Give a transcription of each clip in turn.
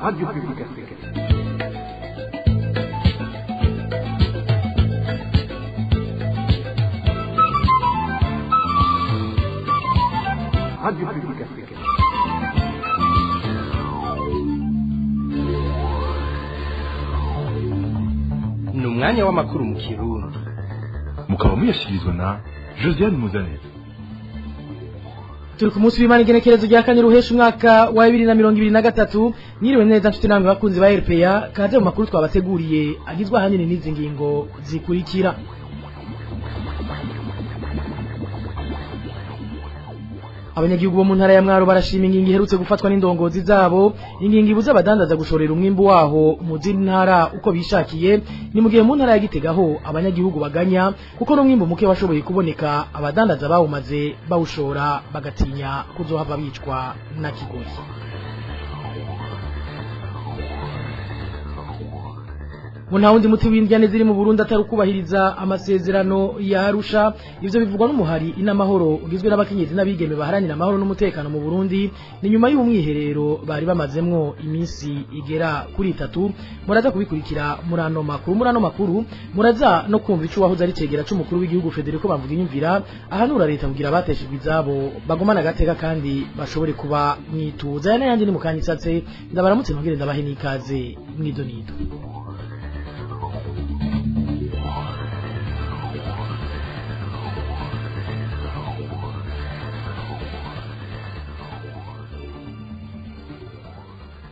Radio Publique Africaine. Radio Publique Africaine. Ni umwanya w'amakuru mu Kirundi. Mukaba muyashyikirizwa na Josiane Muzanire. Turi ku munsi w'Imana, igenekerezo rya kane ruhesha umwaka wa 2023. Mwiriwe neza nshuti namwe bakunzi ba RPA, kaze mu makuru twabateguriye agizwe ahanini n'izi ngingo zikurikira. Abanyagihugu bo mu ntara ya Mwaro barashima ingingo iherutse gufatwa n'indongozi zabo, ingingo ibuza abadandaza gushorera umwimbu waho mu zindi ntara uko bishakiye. Ni mu gihe mu ntara ya Gitega ho abanyagihugu baganya kuko n'umwimbu muke washoboye kuboneka abadandaza bawumaze bawushora, bagatinya kuzohava bicwa na kigoyi. Ngo nta wundi muti w'indyane ziri mu Burundi atari ukubahiriza amasezerano ya Arusha. Ivyo bivugwa n'umuhari Inamahoro ugizwe n'abakenyezi n'abigeme baharanira amahoro n'umutekano mu Burundi. Ni nyuma y'umwiherero bari bamazemwo iminsi igera kuri 3. Muraza kubikurikira muri ano makuru. Muri ano makuru muraza no kumva ico wahoze ari cegera c'umukuru w'igihugu Federico Bamvuginyumvira ahanura leta kugira abateshejwe izabo bagumana agateka kandi bashobore kuba mwituza. Aya n'ayandi ni mu kanya isatse. Ndabaramutse nongere ndabahe n'ikaze mwidonido.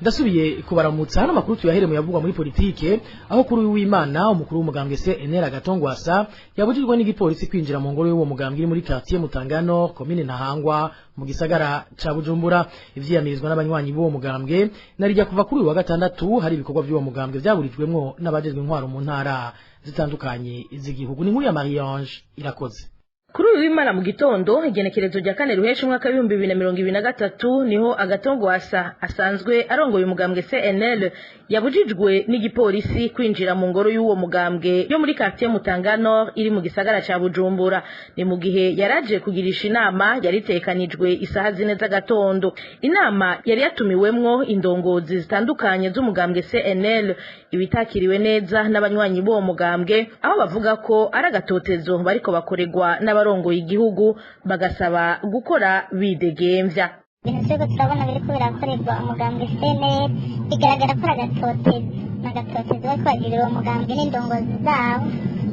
Ndasubiye kubaramutsa. Hano makuru tuyahere mu yavugwa muri politike, aho kuri w'Imana umukuru w'umugambwe CNL Agatongwasa yabujijwe n'igipolisi kwinjira mu ngoro y'uwo mugambwe iri muri quartier Mutangano, commune Ntahangwa, mu gisagara ca Bujumbura. Ivyiyamirizwa n'abanywanyi b'uwo mugambwe narijya kuva kuri uyu wa gatandatu hari ibikorwa by'uwo mugambwe vyaburijwemwo n'abajejwe intwaro mu ntara zitandukanye z'igihugu. Ni inkuru ya Marie Ange Irakoze. Kuri uyu w'Imana mu gitondo, igenekerezo rya kane ruhesha umwaka w'2023, niho Agatongwasa asanzwe arongoye umugambwe CNL yabujijwe n'igipolisi kwinjira mu ngoro y'uwo mugambwe yo muri quartier Mutanga Nord iri mu gisagara ca Bujumbura. Ni mu gihe yaraje kugirisha inama yaritekanijwe isaha 4 z'agatondo, inama yari yatumiwemwo indongozi zitandukanye z'umugambwe CNL, ibitakiriwe neza n'abanywanyi b'uwo mugambwe, aho bavuga ko ari agatotezo bariko bakoregwa n'abarongoye igihugu, bagasaba gukora bidegemvya. Ibintu turiko turabona biriko birakorerwa umugambwe CNL bigaragara ko ari agatotezo, ni agatotezo bariko bagirira uwo mugambwe n'indongozi zabo.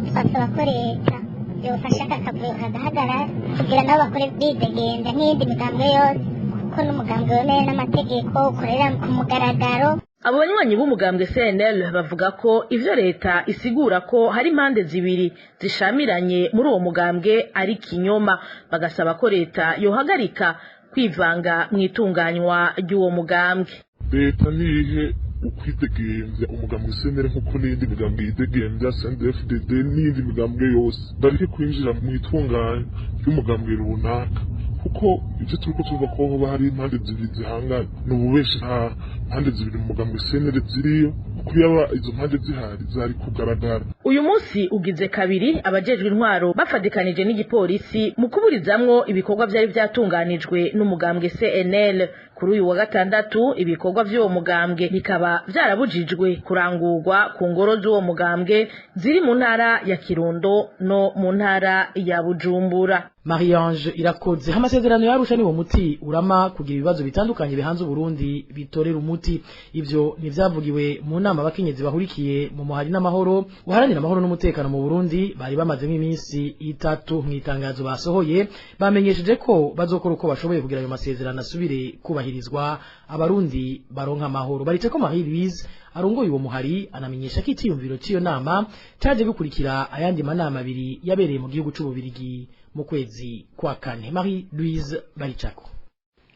Twasaba ko leta yofasha aka kavuyo kagahagarara kugira nabo bakore bidegemvya nk'iyindi migambwe yose, kuko n'umugambwe wemewe n'amategeko ukorera ku mugaragaro. Abo banywanyi b'umugambwe CNL bavuga ko ivyo leta isigura ko hari impande zibiri zishamiranye muri uwo mugambwe ari kinyoma, bagasaba ko leta yohagarika kwivanga mu itunganywa ry'uwo mugambwe. Leta nihe ukwidegemvya umugambwe CNL nkuko n'iyindi migambwe yidegemvya, CNDD-FDD n'iyindi migambwe yose, bareke kwinjira mu itunganywa ry'umugambwe runaka, kuko ivyo turiko tuvuga ko hoba hari impande zibiri zihangana ni ububeshi. Nta mpande zibiri mu mugambwe CNL ziriyo, kuko yaba izo mpande zihari zari kugaragara. Uyu munsi ugize kabiri abajejwe intwaro bafadikanije n'igipolisi mu kuburizamwo ibikorwa vyari vyatunganijwe n'umugambwe CNL. Kuri uyu wa gatandatu ibikorwa vy'uwo mugambwe bikaba vyarabujijwe kurangurwa ku ngoro z'uwo mugambwe ziri mu ntara ya Kirundo no mu ntara ya Bujumbura. Marie Ange Irakoze. Amasezerano ya Arusha niwo muti urama kugira ibibazo bitandukanye bihanze Burundi bitorera umuti. Ivyo nivyavugiwe mu nama abakenyezi bahurikiye mu muhari n'amahoro uharanira amahoro n'umutekano mu Burundi bari bamazemo iminsi 3. Mu itangazo basohoye bamenyesheje ko bazokora uko bashoboye kugira ayo masezerano asubire kubahirizwa, abarundi baronka amahoro. Baretse ko Marie Louise arongoye uwo muhari anamenyesha ko iciyumviro c'iyo nama caje gukurikira ayandi manama abiri yabereye mu gihugu c'Ububirigi mu kwezi kwa kane. Marie Louise Baricako.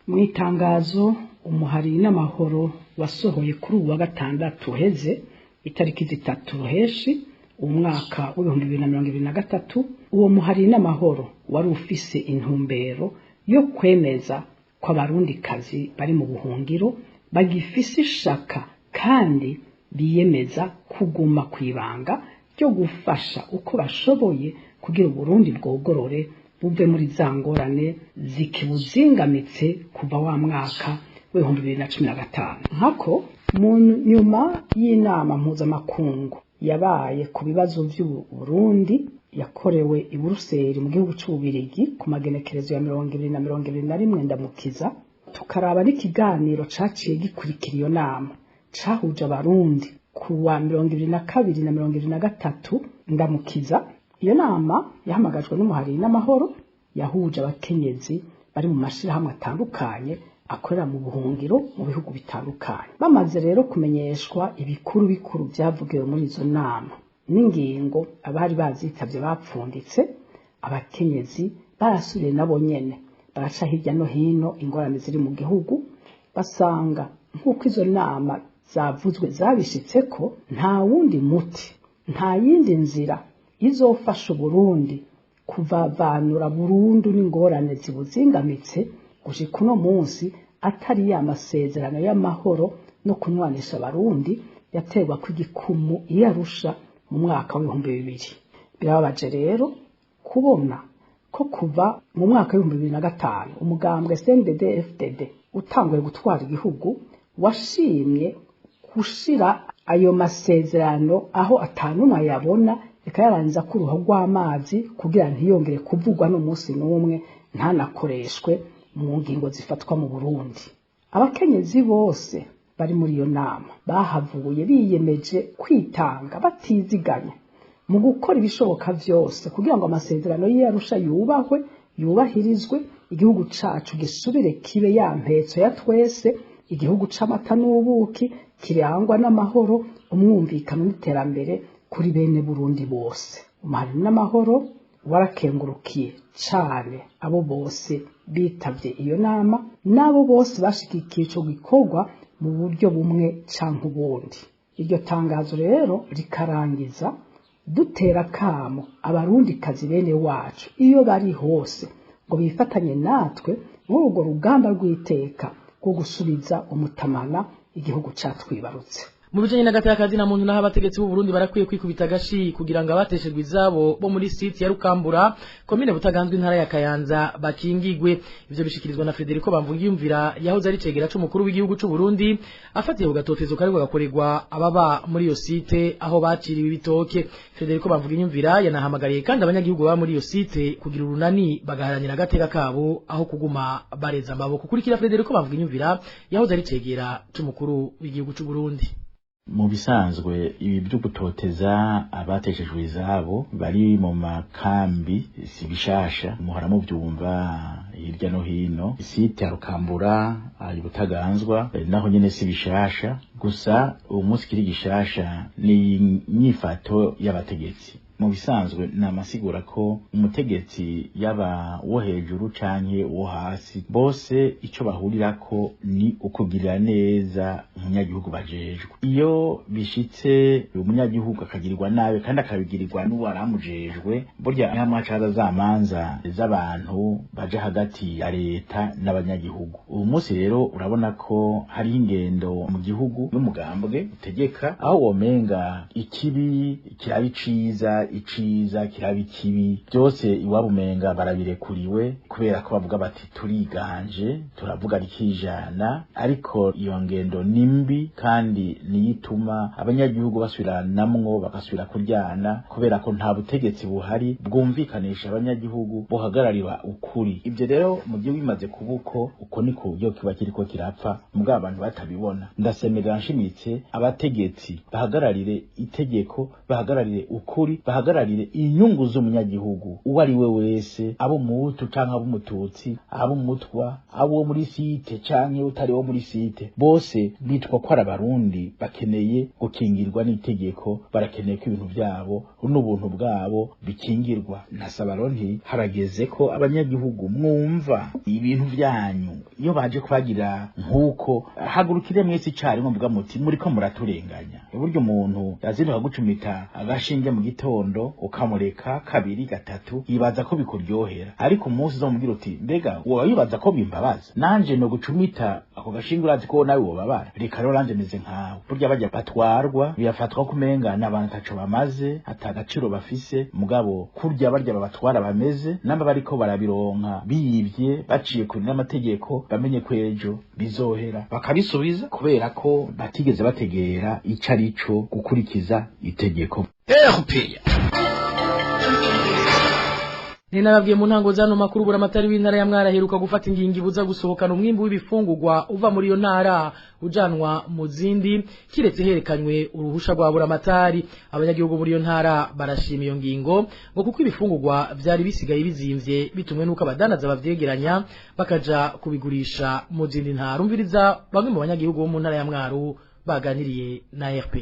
Mu itangazo umuhari n'amahoro wasohoye kuri uwa gatandatu uheze, itariki 3 ruheshi umwaka w'2023, uwo muhari n'amahoro wari ufise intumbero yo kwemeza ko abarundikazi bari mu buhungiro bagifise ishaka kandi biyemeza kuguma kwibanga ryo gufasha uko bashoboye kugira Uburundi bwogorore buve muri za ngorane zikibuzingamitse kuva wa mwaka w'2015. Nkako Mu nyuma y'inama mpuzamakungu yabaye ku bibazo vy'u Burundi, yakorewe i Buruseli mu gihugu c'Ububirigi ku magenekerezo ya 20 na 21 Ndamukiza, tukaraba n'ikiganiro caciye gikurikira iyo nama cahuje Abarundi ku wa 22 na 23 Ndamukiza. Iyo nama yahamagajwe n'umuhari n'amahoro, yahuje abakenyezi bari mu mashirahamwe atandukanye akorera mu buhungiro mu bihugu bitandukanye. Bamaze rero kumenyeshwa ibikuru bikuru vyavugiwe muri izo nama n'ingingo abari bazitavye bapfunditse, abakenyezi barasubiye nabo nyene baraca hirya no hino ingorane ziri mu gihugu, basanga nk'uko izo nama zavuzwe zabishitseko, nta wundi muti, nta yindi nzira izofasha Uburundi kuvavanura burundu n'ingorane zibuzingamitse gushika uno munsi atari ya masezerano y'amahoro no kunywanisha Abarundi yaterwa ko igikumu i Arusha mu mwaka w'2000. Birababaje rero kubona ko kuva mu mwaka w'2005 umugambwe CNDD FDD utanguye gutwara igihugu, washimye gushira ayo masezerano aho atanumwe ayabona, ikayarangiza ko uruhu rw'amazi kugira ntiyongere kuvugwa n'umunsi n'umwe, ntanakoreshwe mu ngingo zifatwa mu Burundi. Abakenyezi bose bari muri iyo nama bahavuye biyemeje kwitanga batiziganya mu gukora ibishoboka vyose kugira ngo amasezerano y'Arusha yubahwe, yubahirizwe, igihugu cacu gisubire kibe ya mpetso ya twese, igihugu c'amata n'ubuki, kirangwa n'amahoro, umwumvikano n'iterambere kuri bene Burundi bose. Umuhari n'amahoro warakengurukiye cane abo bose bitavye iyo nama n'abo bose bashigikiye ico gikorwa mu buryo bumwe canke ubundi. Iryo tangazo rero rikarangiza dutera kamo Abarundikazi bene wacu iyo bari hose ngo bifatanye natwe muri urwo rugamba rw'iteka rwo gusubiza umutamana igihugu catwibarutse. Mu bijanye n'agateka na muntu, naho abategetsi b'u Burundi barakwiye kwikubita agashi kugira ngo abateshejwe izabo bo muri site ya Rukambura, komine Butaganzwe, intara ya Kayanza, bakingigwe. Ivyo bishikirizwa na Federico Bamvugiyumvira, yahoze ari cegera c'umukuru w'igihugu c'u Burundi, afatiye ku gatotezo kariko gakorerwa ababa muri iyo site aho baciriwe ibitoke. Federico Bamvugiyumvira yanahamagariye kandi abanyagihugu baba muri iyo site kugira urunani, bagaharanira agateka kabo aho kuguma bareza amaboko. Kurikira Federico Bamvugiyumvira, yahoze ari cegera c'umukuru w'igihugu c'u Burundi. Mu bisanzwe, ibi byo gutoteza abateshejwe izabo bari mu makambi si bishasha, muhora mubyumva hirya no hino. Site ya Rukambura ari Butaganzwa naho nyene si bishasha. Gusa uwo munsi kiri gishasha ni inyifato y'abategetsi. Mu bisanzwe namasigura ko umutegetsi, yaba wo hejuru canke wo hasi, bose ico bahurirako ni ukugirira neza umunyagihugu bajejwe. Iyo bishitse umunyagihugu akagirirwa nabi kandi akabigirirwa n'uwo aramujejwe, burya hamwe hacaza za manza z'abantu baja hagati ya leta n'abanyagihugu. Uyu munsi rero urabona ko hariho ingendo mu gihugu n'umugambwe utegeka, aho womenga ikibi kiraba iciza, iciza kiraba ikibi, byose iwabo umenga barabirekuriwe kubera ko bavuga bati turiganje, turavuga rikijana. Ariko iyo ngendo ni mbi kandi niyo ituma abanyagihugu basubiranamwo, bagasubira kuryana, kubera ko nta butegetsi buhari bwumvikanisha abanyagihugu, buhagararira ukuri. Ibyo rero mu gihugu bimaze kuba uko, uko niko buryo kiba kiriko kirapfa, mugabo abantu batabibona. Ndasemerera nshimitse abategetsi bahagararire itegeko, bahagararire ukuri, bahagararire inyungu z'umunyagihugu uwo ari we wese, abo umuhutu canke abo umututsi, abo umutwa, abo muri site canke utari wo muri site, bose bitwa ko ari Abarundi, bakeneye gukingirwa n'itegeko, barakeneye ko ibintu byabo n'ubuntu bwabo bikingirwa. Nasaba rero nti harageze ko abanyagihugu mwumva ibintu byanyu, iyo baje kubagira nk'uko, hagurukire mwese icarimwe muvuga muti muriko muraturenganya. Burya umuntu yazinduka gucumita agashinge mu gitondo, ukamureka kabiri gatatu, yibaza ko bikuryohera, ariko umunsi uzomubwira uti mbega woba wibaza ko bimbabaza nanje no gucumita ako gashinge, urazi ko nawe wobabara. Reka. Eka rero nanje meze nkawe, burya bajya batwarwa biyafatwa kumenga n'abantu ataco bamaze, atagaciro bafise, mugabo kurya barya babatwara bameze namba bariko barabironka biyivye baciye kure n'amategeko, bamenye ko ejo bizohera bakabisubiza, kubera ko batigeze bategera ico arico gukurikiza itegeko. Ninababwiye mu ntango zano makuru, buramatari w'intara ya Mwaro aheruka gufata ingingo ibuza gusohokana umwimbu w'ibifungurwa uva muri iyo ntara ujanwa mu zindi, kiretse herekanywe uruhusha rwa buramatari. Abanyagihugu muri iyo ntara barashima iyo ngingo, ngo kuko ibifungurwa vyari bisigaye bizimvye bitumwe nuko abadandaza bavyegeranya bakaja kubigurisha mu zindi ntara. Umviriza bamwe mu banyagihugu bo mu ntara ya Mwaro baganiriye na RP.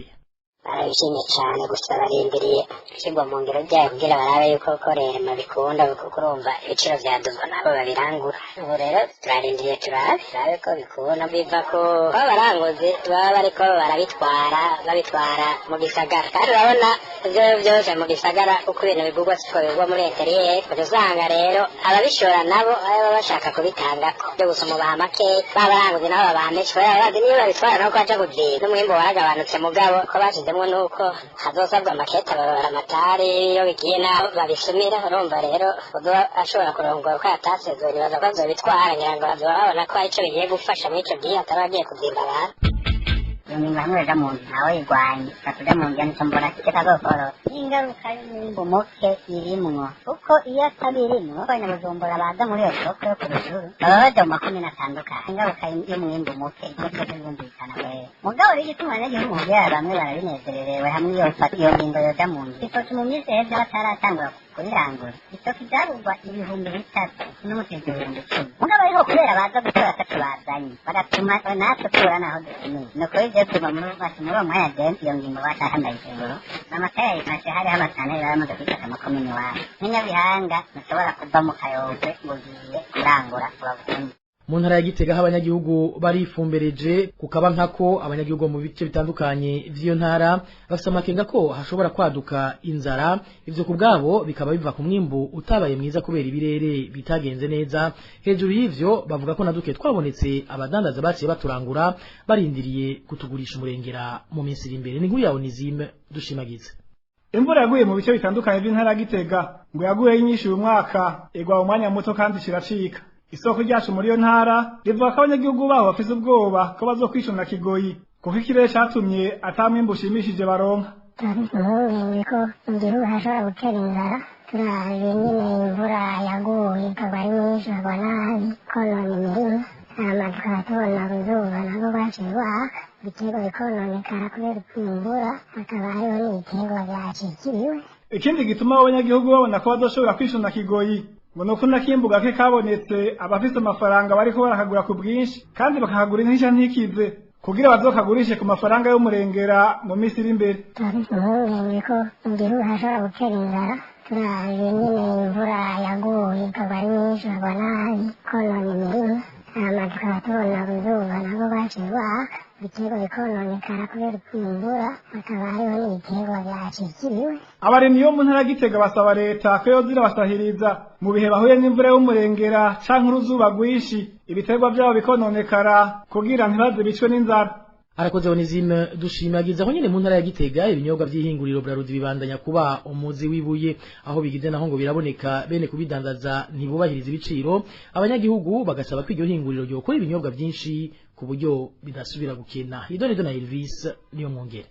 Barabishimye cyane, gusa barindiriye ishyirwa mu ngiro ryayo kugira barabe yuko ko rema bikunda, kuko urumva ibiciro vyaduzwa nabo babirangura. Ubu rero turarindiriye turabe ko bikunda, biva ko abaranguzi baba bariko barabitwara, babitwara mu gisagara. Kandi urabona ivyo byose mu gisagara uko ibintu bigurwa siko bigurwa muri intérieur. Uca usanga rero ababishora nabo baba bashaka kubitangako byo gusa umubaha makeya, babaranguzi nabo babaha menshi, kubera bazi niyo babitwara nako baja kuziba n'umwimbu waragabanutse. Mugabo ko bashizemwo nuko hazosabwa amakete amatari iyo bigiye nabo babisumira, urumva rero uzoba ashobora kurongora ko yatasezwe, nibaza ko azobitwara, ngira ngo bazoba babona ko arico bigiye gufasha muri ico gihe ataba agiye kuzimba abantu. Iyo ngingo hamwe ija mu nzu ntawe yirwanya kuja mu nzu, nico mbona kitazokoroha. Ingaruka y'umwimbu muke irimwo, kuko iyo atabirimwo abanyabujumbura baza muri iyo soko yo ku Rujuru baba baja mu makomine atandukanye. Ingaruka y'umwimbu muke ivyo vyose birumvikana kwera. Mugabo rero igituma abanyagihugu kugira bamwe barabinezererewe hamwe iyo ngingo yoja mu nzu, itoki mu minsi iheze bataratangura kubirangura, itoki ryagurwa 3000 n'umusizi 10,000. Mugabo ariko kubera baza gutora ataco bazanye, bagatuma natwe tubura naho dusumiye, nuko ivyo bituma muri uwo mwanya je iyo ngingo bashaka ndayishinguro amataye yayifashe. Hariho abatanteri baramaze kwifata amakomine iwacu nk'inyabihanga, ntushobora kuva mu Kayogwe ngo ugiye kurangura bagukunde. Mu ntara ya Gitega aho abanyagihugu barifumbereje kukaba nkako, abanyagihugu mu bice bitandukanye vy'iyo ntara bafise amakenga ko hashobora kwaduka inzara. Ivyo ku bwabo bikaba biva ku mwimbu utabaye mwiza kubera ibirere bitagenze neza. Hejuru y'ivyo bavuga ko naduke twabonetse abadandaza baciye baturangura, barindiriye kutugurisha umurengera mu minsi iri imbere. Ni inkuru ya Onizime Dushimagize. Imvura yaguye mu bice bitandukanye by'intara ya Gitega ngo yaguye nyinshi uyu mwaka, igwa mu mwanya muto kandi ciracika. Isoko ryacu muri iyo ntara rivuga ko abanyagihugu babo bafise ubwoba ko bazokwishona kigoyi, kuko ikirere catumye ata mwimbu ushimishije baronka. Turafise impungenge ko igihugu hashobora gutera inzara, turavye nyene imvura yaguye ikagwa ari nyinshi, ikagwa nabi konona imirima. Hama tukaba tubona uruzuba narwo rwaciye rwaka, ibiterwa bikononekara kubera imvura, hakaba hariho n'ibiterwa vyacikiriwe. Ikindi gituma abanyagihugu babona ko bazoshobora kwishona kigoyi ngo nuko nakimbu gake kabonetse, abafise amafaranga bariko barakagura ku bwinshi kandi bakakagura intisha ntikize, kugira bazokagurishe ku mafaranga y'umurengera mu minsi iri imbere. Turafise impungenge ko igihugu hashobora gutera inzara, turavye nyene imvura yaguye ikagwa ari nyinshi, ikagwa nabi konona imirima. Hama tukaba tubona uruzuba narwo rwaciye rwaka, ibiterwa bikononekara kubera imvura, hakaba hariho n'ibiterwa vyacikiriwe. Abarimyi bo mu ntara ya Gitega basaba leta ko yoza irabasahiriza mu bihe bahuye n'imvura y'umurengera canke uruzuba rwinshi, ibiterwa vyabo bikononekara, kugira ntibaze bicwe n'inzara. Arakoze Onizime Dushimagiza. Aho nyene mu ntara ya Gitega, ibinyobwa vy'ihinguriro Brarudi bibandanya kuba umuzi wibuye. Aho bigize naho ngo biraboneka, bene kubidandaza ntibubahiriza ibiciro. Abanyagihugu bagasaba ko iryo hinguriro ryokora ibinyobwa vyinshi ku buryo bidasubira gukena. Idonido na Elvis niyo mwongere.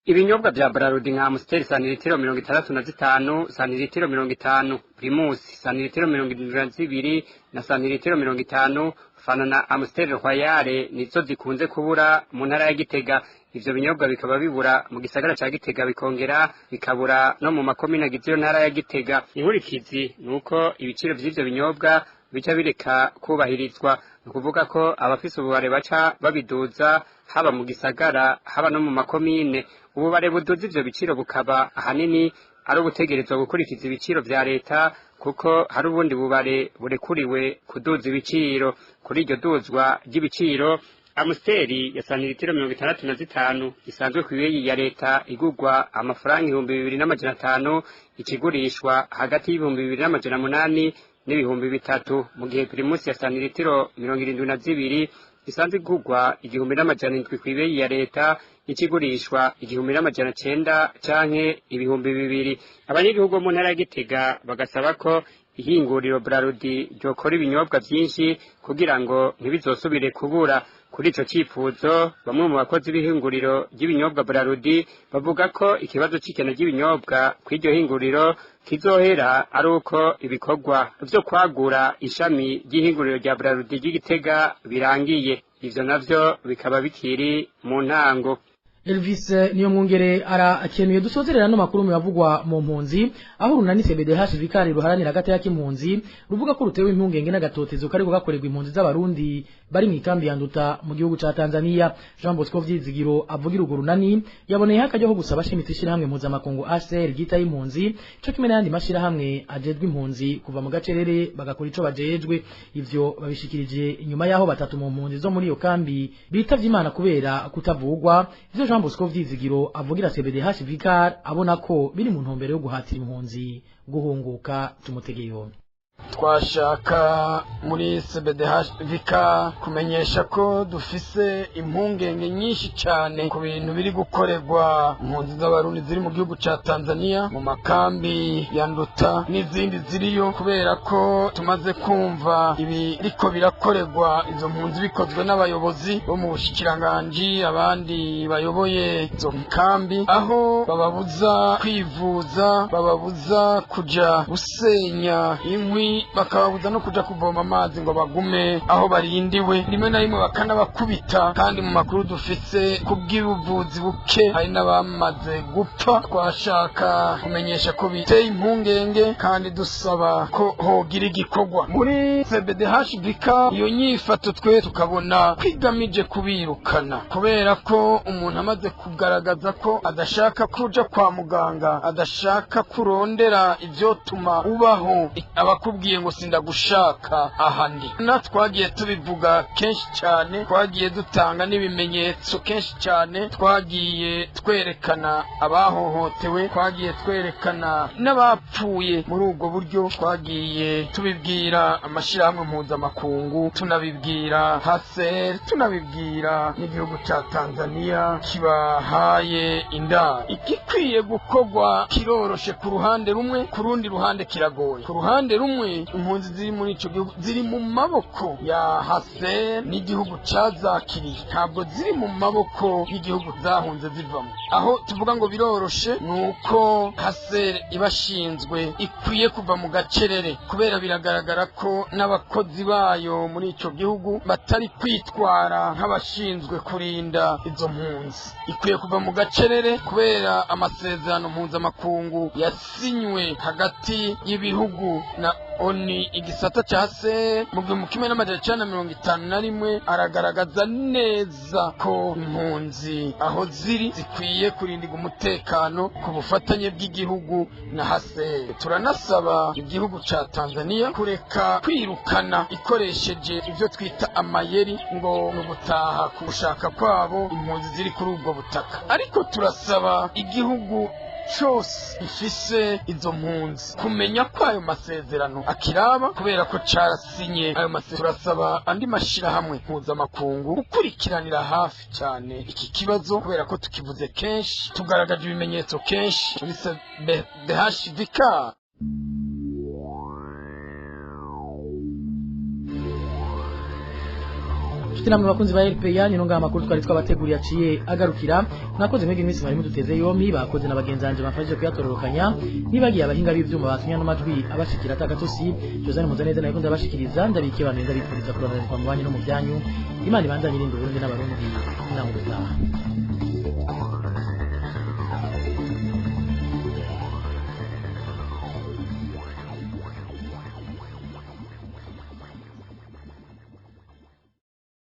Ibinyobwa vya Brarudi nka Amstel santiritiro 65, santiritiro 50, Primus santiritiro 72 na santiritiro 50, Fanta na Amstel Royale nizo zikunze kubura mu ntara ya Gitega. Ivyo binyobwa bikaba bibura mu gisagara ca Gitega, bikongera bikabura no mu makomine agize iyo ntara ya Gitega. Inkurikizi nuko ibiciro vy'ivyo binyobwa bica bireka kubahirizwa, ni ukuvuga ko abafise ububare baca babiduza, haba mu gisagara haba no mu makomine. Ububare buduza ivyo biciro bukaba ahanini ari ubutegerezwa gukurikiza ibiciro vya leta, kuko hari ubundi bubare burekuriwe kuduza ibiciro. Kuri iryo duzwa ry'ibiciro, Amstel ya santiritiro 65 isanzwe ku ibeyi ya leta igurwa amafaranga 2500, ikigurishwa hagati y'2800 n'3000, mu gihe Primus ya santiritiro 72 isanzwe igurwa 1700 kw'ibeyi ya leta ikigurishwa 1900 canke 2000. Abanyagihugu mu ntara ya Gitega bagasaba ko ihinguriro Brarudi ryokora ibinyobwa vyinshi kugira ngo ntibizosubire kubura. Kuri ico cifuzo bamwe mu bakozi b'ihinguriro ry'ibinyobwa Brarudi bavuga ko ikibazo c'ikena ry'ibinyobwa kw'iryo hinguriro kizohera ari uko ibikorwa vyo kwagura ishami ry'ihinguriro rya Brarudi ry'Igitega birangiye, ivyo navyo bikaba bikiri mu ntango. Elvis niyo mwungere arakenuye. Dusozerera no makuru muyavugwa mu mpunzi, aho urunani CBDH Vikari ruharanira agateka k'impunzi ruvuga ko rutewe impungenge n'agatotezo kariko gakorerwa impunzi z'abarundi bari mu ikambi ya Nduta mu gihugu ca Tanzania. Jean Bosco Vyizigiro avugira urwo runani yaboneye akajya ko gusaba ashimitse ishirahamwe mpuzamakungu ACR ryita impunzi co kimwe n'ayandi mashirahamwe ajejwe impunzi kuva mu gacerere bagakora ico bajejwe. Ivyo babishikirije inyuma yaho batatu mu mpunzi zo muri iyo kambi bitavye Imana kubera kutavugwa. Ivyo Jean Bosco Vyizigiro avugira CBDH Vicar abona ko biri mu ntumbero yo guhatira impunzi guhunguka. Tumutegeye yombi. Twashaka muri CBDH Vicar kumenyesha ko dufise impungenge nyinshi cyane ku bintu biri gukorerwa impunzi z'abarundi ziri mu gihugu ca Tanzania mu makambi ya Nduta n'izindi ziriyo, kubera ko tumaze kumva ibiriko birakorerwa izo mpunzi bikozwe n'abayobozi bo mu bushikiranganji, abandi bayoboye izo kambi, aho bababuza kwivuza, bababuza kuja gusenya inkwi, bakababuza no kuja kuvoma amazi ngo bagume aho barindiwe, rimwe na rimwe bakanabakubita. Kandi mu makuru dufise kubw'ubuvuzi buke hari n'abamaze gupfa. Twashaka kumenyesha ko biteye impungenge kandi dusaba ko hogira igikorwa muri CBDH Vika. Iyo nyifato twe tukabona kwigamije kubirukana, kubera ko umuntu amaze kugaragaza ko adashaka kuja kwa muganga, adashaka kurondera ivyotuma ubaho, abakubwiye ngo sindagushaka ahandi. Na twagiye tubivuga kenshi cyane, twagiye dutanga n'ibimenyetso kenshi cyane, twagiye twerekana abahohotewe, twagiye twerekana n'abapfuye muri ubwo buryo, twagiye tubibwira amashirahamwe mpuzamakungu, tunabibwira HCR, tunabibwira n'igihugu ca Tanzania kibahaye indaro. Igikwiye gukorwa kiroroshe ku ruhande rumwe, ku rundi ruhande kiragoye. Ku ruhande rumwe impunzi ziri muri ico gihugu ziri mu maboko ya HCR n'igihugu cazakiriye, ntabwo ziri mu maboko y'igihugu zahunze zivamo. Aho tuvuga ngo biroroshe nuko HCR ibashinzwe ikwiye kuva mu gacerere, kubera biragaragara ko n'abakozi bayo muri ico gihugu batari kwitwara nk'abashinzwe kurinda izo mpunzi. Ikwiye kuva mu gacerere kubera amasezerano mpuzamakungu yasinywe hagati y'ibihugu na ONU igisata ca HCR mu 1951 aragaragaza neza ko impunzi aho ziri zikwiye kurindirwa umutekano ku bufatanye bw'igihugu na HCR. Turanasaba igihugu ca Tanzania kureka kwirukana ikoresheje ivyo twita amayeri ngo ni ugutaha ku gushaka kwabo impunzi ziri kuri ubwo butaka, ariko turasaba igihugu cyose gifise izo mpunzi kumenya ko ayo masezerano akiraba, kubera ko carasinye ayo masezerano. Turasaba andi mashirahamwe mpuzamakungu gukurikiranira hafi cyane iki kibazo, kubera ko tukivuze kenshi, tugaragaje ibimenyetso kenshi muri CBDH Vicar. Namwe bakunzi ba RPA ni nonga amakuru twari twabateguriye aciye agarukira. Mwakoze mwege mwese mwari muduteze yombi, bakoze n'abagenzi bamfashije kuyatororokanya, nibagiye abahinga b'ivyuma batumya n'amajwi abashikira atakatosi. Josane Muzaneza nayo ndabashikiriza, ndabike banenza bipfuriza kurananirwa mu banyu no mu byanyu. Imana ibandanye irinde Burundi n'abarundi naho gutaha.